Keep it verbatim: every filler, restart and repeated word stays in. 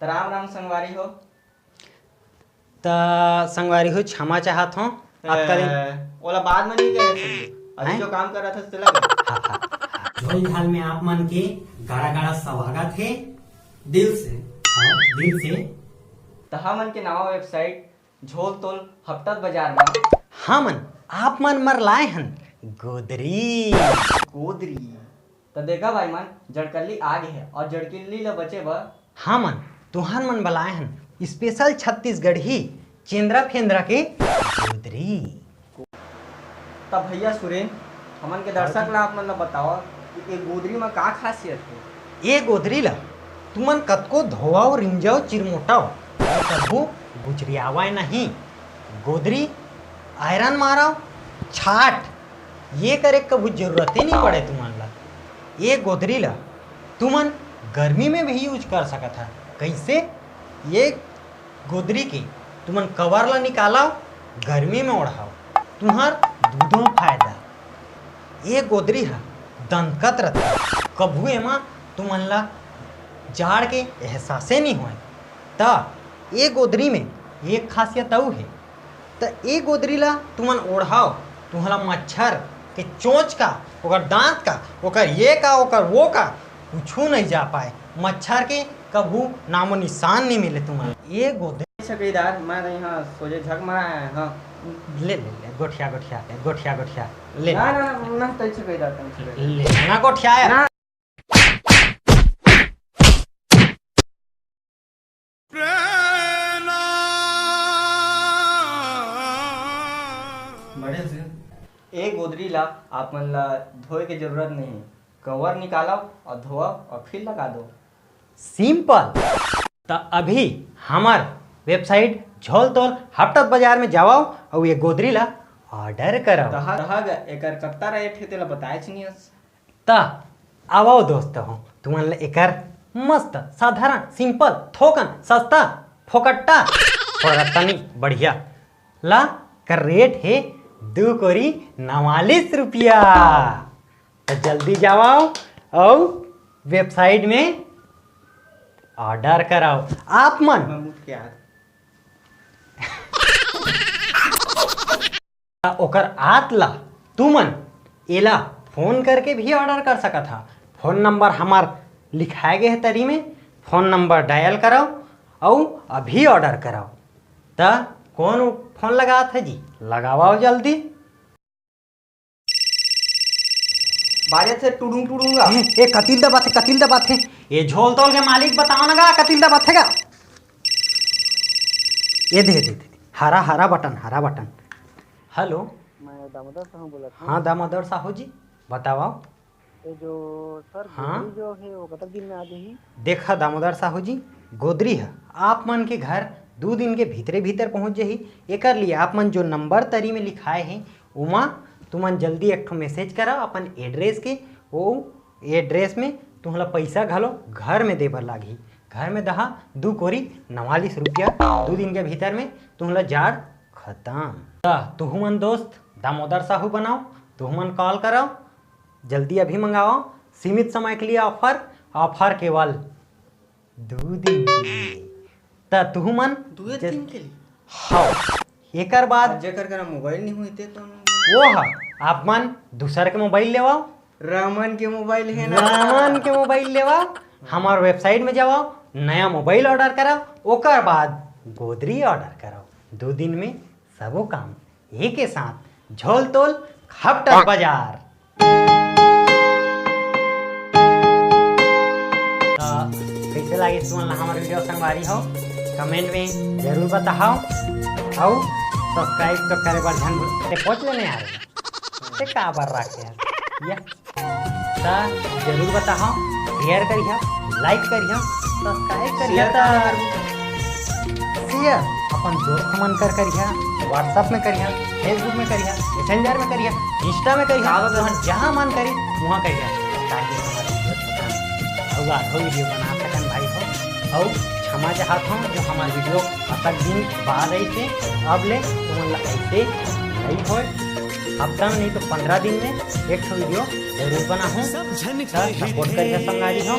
त राम राम संगवारी हो। त संगवारी हो, क्षमा चाहत हों आपका दिन। ए, ओला बाद में नहीं कहे, अभी हैं? जो काम कर रहा था, चला गया। हाँ, हाँ, हाँ। झोल झाल में आप मन के गाड़ा गाड़ा स्वागत है, दिल से, हाँ, दिल से। त हमन के नवा website झोल तोल हपटत बाजार में हमन आप मन बर लाए हन गोदरी। गोदरी। त देखा भाई मन, जड़कल्ली आ गे हे, और जड़कल्ली ल बचे बर हमन तुहर मन बर लाए हन special छत्तीसगढ़ी चेंद्रा फेंद्रा के गोदरी। त भैया सुरेन, हमन के दर्शक ला आप मन ला बताओ कि ए गोदरी म का खासियत हे? ए गोदरी ला तुमन कतको धोवव, रिंजव, चिरमोटव, पर कभू गुजरियावय नहीं। गोदरी iron मारव, छाट, ये करे के कभू जरूरत ही नहीं पड़े तुमन ला। ये गोदरी ला तुमन गर्मी में भी use कर सकत हा। कैसे? ये गोदरी के तुमन cover ला निकालव, गर्मी में ओढ़ाव, तुहर दूनों फायदा। ये गोदरी हा दनकत रथे, कभू एमा तुमन ला जाड़ के एहसासे नहीं होय। त ए गोदरी में एक खासियत अउ हे। त ए गोदरी ला तुमन ओढ़ाव, तुहला मच्छर के चोंच का, ओकर दांत का, ओकर ये का, ओकर वो का, कुछू नहीं जा पाए। मच्छर के कभू नामो निशान नहीं मिले तुमन। ए गोदरी चौकीदार, मैं तो यहाँ सोझे झक मारा आया हूँ। ले, ले, ले, गोठिया, गोठिया, ले, गोठिया, गोठिया, ले। ना, ना, ना, ना, तै चौकीदार, तै चौकीदार। ले, ना गोठिया। ना। बढ़िया से। ए गोदरी ला आप मन ला धोए के जरूरत नहीं, cover निकालव और धोवव और फिर लगा दो। Simple। त अभी हमर website झोल तोल हपटत बाजार में जावव अउ ये गोदरी ला order करव। तहा, तहा ग-, एकर कत्ता rate हे तेला बताएच नहीं हस। त आवव दोस्त हो, तुमन ल एकर मस्त, साधारण, simple, थोकन, सस्ता, फोकट्टा, फोकट्टा नहीं, बढ़िया ला कर rate हे दू कोरी नवालीस रुपया। त जल्दी जावव अउ website में order करव। आप मन मैं मुठ के हाथ। ओकर आत ला तुमन एला phone करके भी order कर सकत हा। Phone number हमार लिखाए गए हे तरी में, phone number dial करव अउ अभी order करव। त कौन phone लगात हे जी, लगावव जल्दी। बाजत हे टुडुंग टुडुंग गा। ए, ए, कतिल दबाथे, कतिल दबाथे। ए, झोल तोल के मालिक बताओ ना गा, कतिल दबाथे गा। ए दे, दे, दे, दे। हरा, हरा बटन, हरा बटन। Hello। मैं दामोदर साहू बोलत हूँ। हाँ, दामोदर साहू जी, बताओ। ये जो सर, हाँ? गोदरी जो है, वो कतक दिन में आ जाही? देखा दामोदर साहू जी, गोदरी है आप मन के घर दू दिन के भीतरे भीतर पहुँच जाही। एकर लिए आप मन जो number तरी में लिखाए हे, ओमा तुमन जल्दी एक ठो message करा अपन address के। ओ address में तुमला पैसा घलो घर में दे बर लागही। घर में दहा दू कोरी नवालीस रुपया, दू दिन के भीतर में तुमला जाड़ खतम। त तुहू मन दोस्त दामोदर साहू बनाओ, तुहू मन call करो, जल्दी अभी मंगाओ। सीमित समय के लिए offer, offer केवल दू दिन के लिए। त तुहू मन दुए जस-, दिन के लिए? हाँ, एकर बाद जेकर करा mobile नहीं हुई ते कौन? वो ह, आप मन दूसर के mobile लेवा, रामन के mobile है ना? रामन के mobile लेवा, हमार website में जावा, नया mobile order करा, ओकर बाद गोदरी order करा। दो दिन में सबो काम एक के साथ, झोल तोल खपटक बाजार। त कइसे लागिस तुमन ला हमर video संगवारी हो? Comment में जरूर बताओ, अउ subscribe तो करे बर झन भूल। ते पहुंच लेने आ रहे, ते का बर रखे हैं? या त जरूर बताओ, share करिहा, like करिहा, subscribe करिहा। Share त कहाँ करिहा? Share अपन दोस्त मन कर करिहा, WhatsApp में करिहा, Facebook में करिहा, Messenger में करिहा, Insta में करिहा, काबर तुहर जहाँ मन करी, वहाँ करिहा, ताकि हमारे video खतम अउ आधो video बना सकन भाई हो। अउ क्षमा चाहत हूँ जो हमारे video अतक दिन बाद आई थे, अब ले तुमन ला ऐसे नहीं होए। हफ्ता में नहीं तो पंद्रह दिन में एक ठो video जरूर बनाहूँ। त support करिहा संगवारी हो।